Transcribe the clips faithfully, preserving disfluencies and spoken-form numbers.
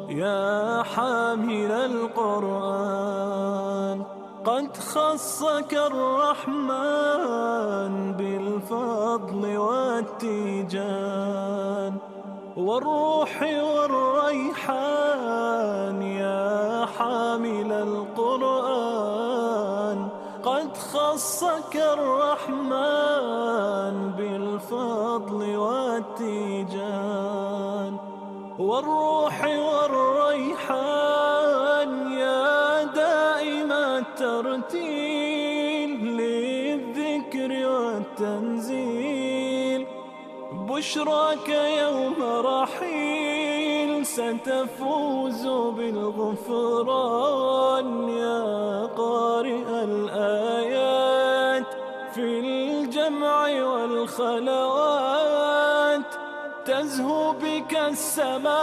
يا حامل القرآن، قد خصك الرحمن بالفضل والتيجان، والروح والريحان. يا حامل القرآن، قد خصك الرحمن بالفضل والتيجان، والروح والريحان. يا دائم الترتيل للذكر والتنزيل، بشراك يوم رحيل، ستفوز بالغفران. يا قارئ الآيات في الجمع والخلوات، تزهو بك السماوات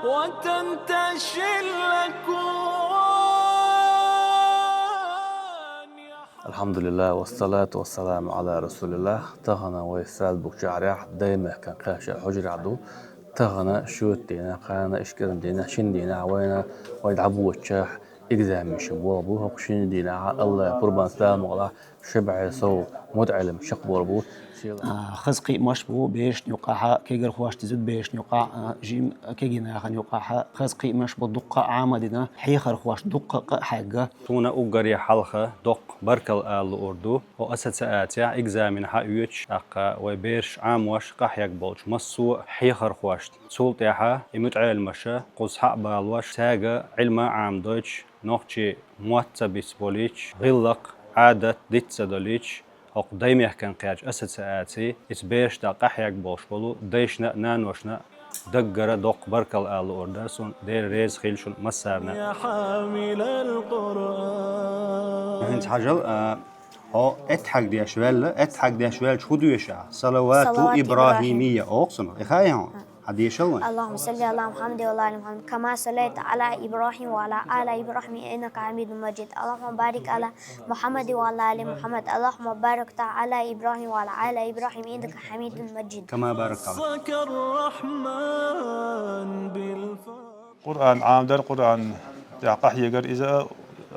وتنتشي الأكوان. الحمد لله والصلاة والسلام على رسول الله. Тахана вай Страсбург шахьарахь Даймехкан кхаьча хьужарахь ду. Тахана шоьтан дийнахь, кхана ишкаран дийнахь, шин дийнахь вайна, вай дӀабочахь экзаменаш болх бу. ХӀокху шин дийнахь Аллахь пурбанца Дала мукъалахь ши бӀе сов мутаӀеллим чекхболх бу. А, хаза кхиамаш бу берашна юкъахь, кегийрхошна, зудаберашна юкъахь, а, жима кегий нахана юкъахь. Хаза кхиамаш бу, дуккха а Ӏама дина, хьехархошна дуккха а къа а хьегна. Суна уггаре хьалха доккха баркалла ала луур ду. Хьо ассоциацехь экзамен хьаоьцуш, тӀаккха вай бераш Ӏамош къахьегна болчу массо а хьехархошна. Цул тӀаьхьа и мутаӀеллимаша кхуза схьа а балош, цаьрга Ӏилма а Ӏамадойтуш, нохчийн мотт ца бицболуьйтуш, гӀиллакх, Ӏадат диц ца долуьйтуш, хӀокху Даймехкан кхаьча ассоциаци, иза бераш тӀе къахьегна болуш болу дайшна а, наношна а даггара доккха баркалла ала луур дара суна, Дела реза хуьлда шуна массарна. يا حامل القرآن. ХӀинца хьажал, а, хьо эттахьаг деш ваьлла, эттахьаг деш ваьлча хӀун доьшу ахь? Салавату Салавату ибрахимия. Ибрахим. Оха цунах. И хаьий хьуна? Хьан дешал вайн? اللهم صل على محمد وعلى آل محمد كما صليت على إبراهيم وعلى آل إبراهيم إنك حميد مجيد. اللهم بارك على محمد وعلى آل محمد. اللهم بارك على إبراهيم وعلى آل إبراهيم إنك حميد مجيد. كما باركت على. خصك الرحمن بالفضل. Къуръан Ӏамадар, Къуръан тӀехь къахьегар иза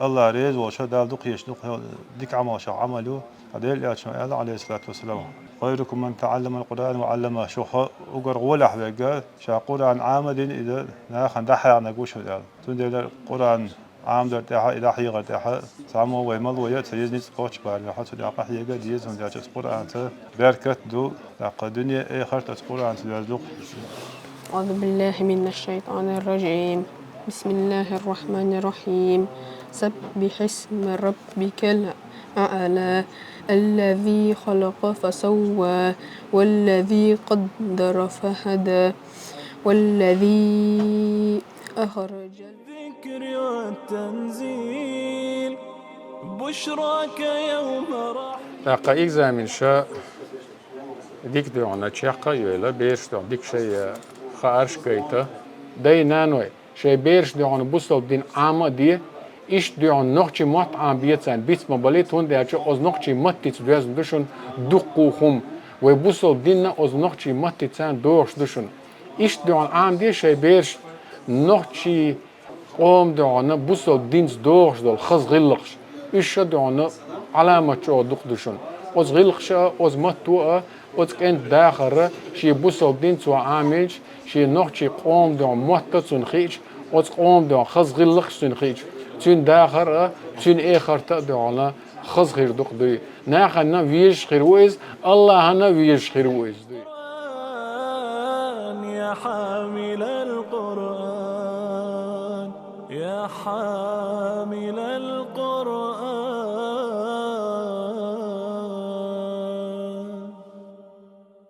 Аллахь реза волуш, Дала дукха езаш дукха дика Ӏамалшах Ӏамал ю. Ткъа Делан Элчано аьлла, Ӏалайхиссалату вассалам: خيركم من تعلم القرآن وعلمه. Шух уггар гӀолехь верг, ша Къуръан Ӏама дина, иза нахана дӀахьехнарг ву шу аьлла. Цундела Къуръан Ӏамадар тӀехь, и дӀахьехар тӀехь, цхьаммо вай малойо а ца еза, ницкъ кхоччуш бара, хьо цу тӀехь къахьега деза, хӀунда аьлча оцу Къуръанца беркат ду, тӀаккха дуьне а, эхарт а оцу Къуръанца доьзна ду. أعوذ بالله من الشيطان الرجيم. بسم الله الرحمن الرحيم. سبح اسم ربك الأعلى. الذي خلق فسوى. والذي قدر فهدى. والذي أخرج الذكر والتنزيل. بشراك يوم رحيل. ТӀаккха экзаменаш дика дуьйхьна чекх а йойла, бераш дуьйхьна дика шайн хаарш а гайта. Дай-наной, шайн бераш дуьйхьна бусалба дин Ӏама а де, иштта дуьйхьна нохчийн мотт Ӏамабе царна биц ма балийта, хӀунда аьлча оцу нохчийн маттаца доьзна ду шуна дуккха а хӀума. Вай бусалба дин а оцу нохчийн маттаца догӀуш ду шуна. Иштта дуьйхьна Ӏамаде шайн бераш нохчийн къоман дуьхьа бусалба динца догӀуш долу хаза гӀиллакхаш. Уьш ша дуьхьа Ӏаламат чӀогӀа дукха ду шуна. Оцу гӀиллакхаша а, оцу матто а, оцу кӀентан дахар а шен бусалба дин цо Ӏамийча, шен нохчийн къоман дуьхьа мотт а цунна хиъча, оцу къоман дуьхьа хаза гӀиллакхаш цунна хиъча, цуьнан дахар а, цуьнан эхарт а дуьхьа хаза хир ду-кх дуй. Нахана везаш хир ву иза, Аллахьана везаш хир ву иза дуй. يا حامل القرآن، يا حامل